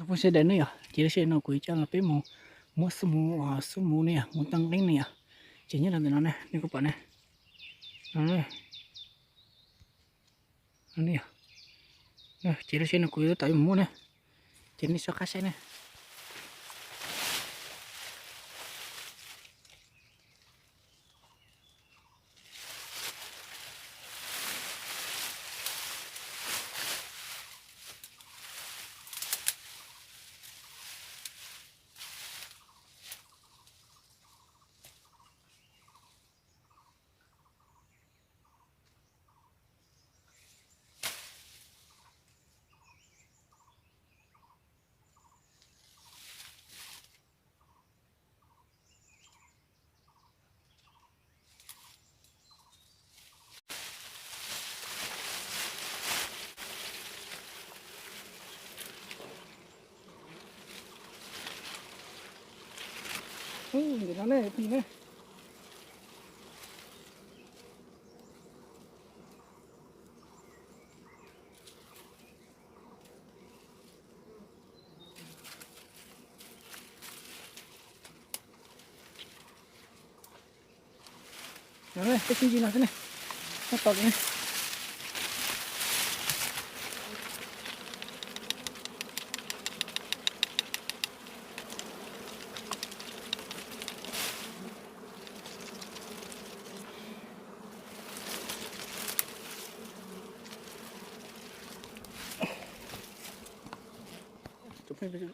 Phooj ywg sawv daws ne yom, ces lub sij hawm no kuv yuav coj peb mus muab xub muv, xub muv ne yom, muv toj nqeeb ne yom. Ces nyob rau ntawm no ne, nej kuj pom ne, no ne yom. Ces lub sij hawm no kuv yuav tab tom yuav mus muab na, ces nej soj qab saib na. Ntawm no ne, pis ne. Peb sib ntsib no xwb ne, muab tau li.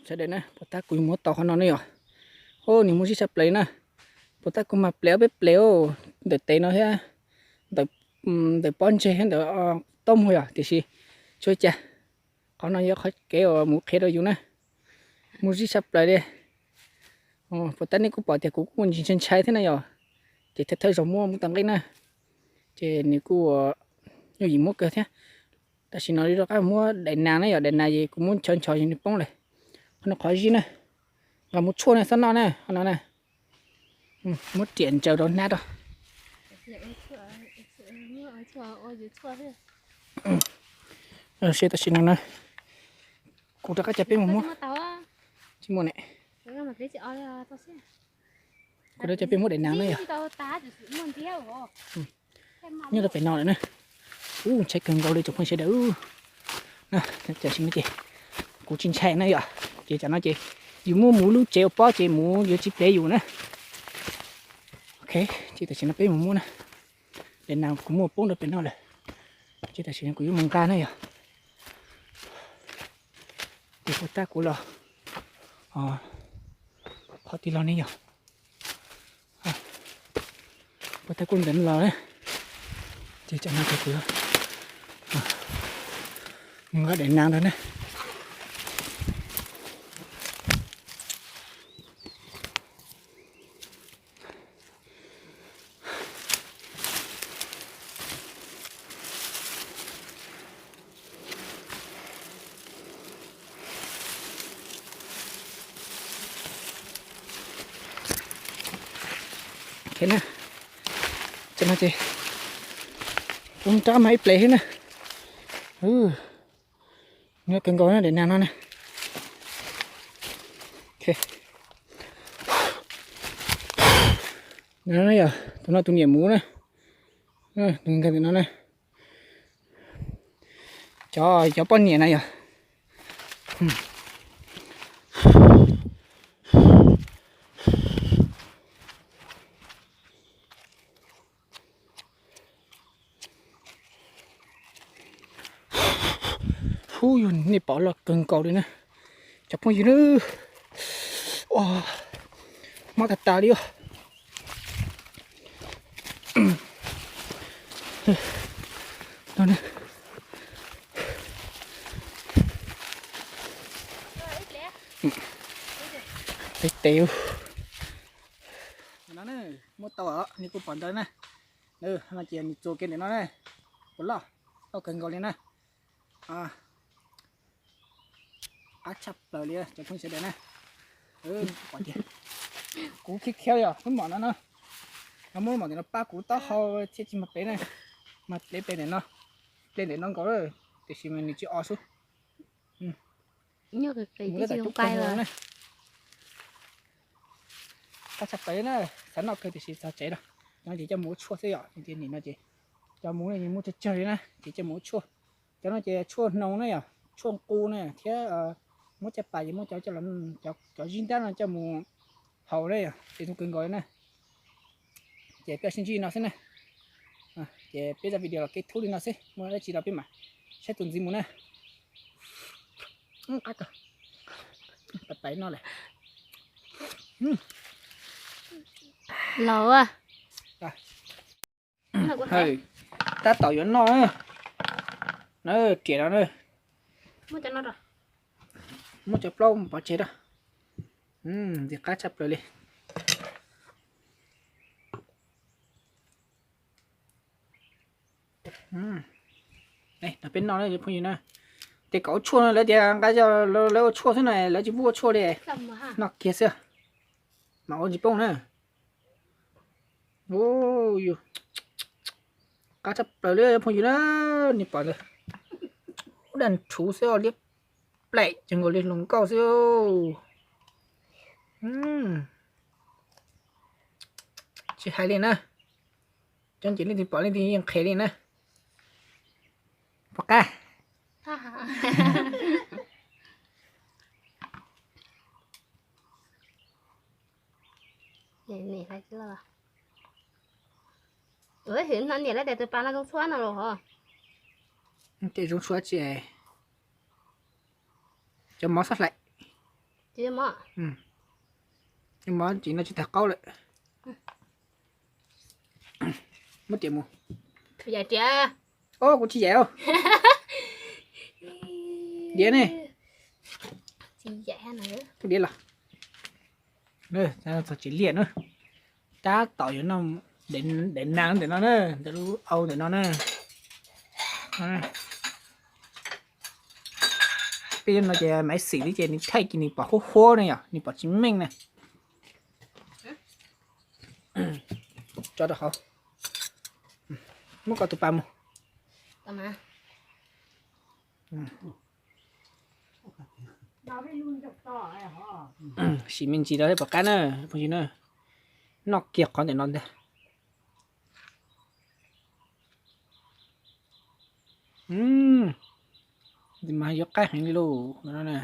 Sawv daws na, puas tab kuv yuav muab tau qhov no ne yom. Ub, nws muaj zib tshaj plaws na. Puas tab kuv mag plev ob peb plev ntawm tes no thiab, ntawm pob ntseg thiab ntawm taub muag yom, tiam sis tsis ua cas. Qhov no yog qhov kev uas mus qhia rau yus na, muaj zib tshaj plaws li. Puas tab nej kuj pom tias kuv kuj ntshai ntshai thiab na yom, ces thawj thawj zaug muab muv toj nqeeb na, ces nws kuj yooj yim muab kawg thiab. Tam sim no rov qab muab daim nas na yom, daim nas es kuv muab nchos nchos nws poob lawm. Qhov no qhov zib na, nqa mus tshuaj na, xob noj na, qhov no na. Muab riam ntsaws rau hnab rau. Tam sim no na, kuv rov qab coj peb mus muab. Tsis muaj ne. Kuv rov coj peb muab daim nas na yom. Nyob rau pem no lawm na. Ub, ntshai kawg nkaus li tsoom phooj ywg sawv daws. Tam sim no ces kuv tsis ntshai na yom, ces tam no ces yus muab mus lub tsev ua pob ces mus yuav tsis plev yus na. Ok, ces tam sim no peb mus muab na. Daim nas kuv muab poob rau pem no lawm, ces tam sim no kuv yuav mus nqa na yom. Ces puas tab kuv los qhov twg los ne yom. Puas tab kuv ntawm no los na, ces tam no ces kuv mus nqa daim nas ntawd na. Ok na, tam no ces kuv rov qab mag ib pliag thiab na. Nyob kawg nkaus na daim nas no na. No yog tus no tus niam muv na, tus nkag ntawm no na. Cov, cov poj niam na yog. Ub, yog nej pom loj kawg nkaus li na cov phooj ywg na. Mob tag tas li os. Peb tes. No muab tau, nej kuj pom ntawd na. No ces nws txuas kiag ntawm no na, puas loj, loj kawg nkaus li na. Qab tshaj plaws li cov phooj ywg sawv daws na. Pom tias kuv khiav khiav yog lub mom no na, no muab lub mom ntawm no pab kuv taub hau thiaj tsis mag plev na, mag plev plev ntawm no, plev ntawm no nkaus, tiam sis mas nws tsis o xwb. Mus tab tom cub kawg nkaus na. Qab tshaj plaws na, xav noj kawg tiam sis txog tsev lawm. Cov no ces coj mus ua tshuaj xwb yom, tias nim no ces cov mus no ces muab tsawg tsawg li na ces coj mus ua tshuaj. Cov no ces tshuaj hnoos na yom, tshuaj nqus na thiab muab caj pas ces muab cov, cov zib ntab no coj mus haus na yom, ces zoo kawg nkaus li na. Ces peb sib ntsib no xwb na. Ces peb zaj video los kev thub li no xwb, muaj dab tsi los peb mam saib tus ntxiv mus na. Qab kawg. Pais pais no lawm. Laus. Tab tom yuav noj na. Na, riam no na. Muab cov plaub pov tseg rau. Ntxim qab tshaj plaws li. No peb noj na phooj ywg na. Ces kom ua tshuaj no lawv tias nqa lawv ua tshuaj xwb na, lawv tsis pub ua tshuaj li. Noj kiag xwb, mam ua tsis poob na. Yus, qab tshaj plaws li phooj ywg na. Nej pom ntawd, ub, daj rhuv xwb, liab plaim ces nkaus li hluas nkauj xwb. Tsis hais li na, cov ntses leej twg pom leej twg yeej qhev li na. Pom qab. Ua, hwm no niam lawv tias tus pas no zoo tshua no los hov. Ces zoo tshua tsis, cov mov xob hlais. Mov ces no tsis tag qaub lawm. Muab riam mus. Yam riam. Os, kuv tsis yam. Diav ne. Diav los. Txog tsev liaj na. Tab tom yuav noj daim nas ntawm no na, ntawm lub au ntawm no na. Peb no ces maiv xim li ces nws thaij ces nws pom huab huab ne yom, nws pom tsis meej na. Tso rau hauv. Muab koj tus pas mus. Sim me ntsis rau pom qab na, phooj ywg na. Noj kiag qhov ntawm no ntag. Mas yuav qaib heev li lauj no na.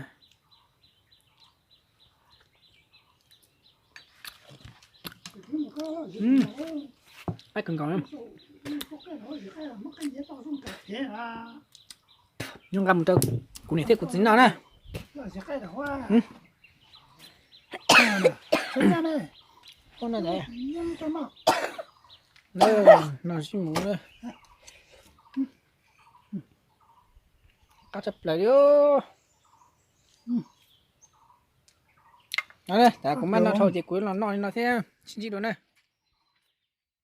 Qaib kawg nkaus. Yuav nqa mus rau kuv niam thiab kuv txiv noj na. No sib mus. Qab tshaj plaws li. Kuv maj noj dhau ces kuv los noj li no thiab, sib ntsib dua na.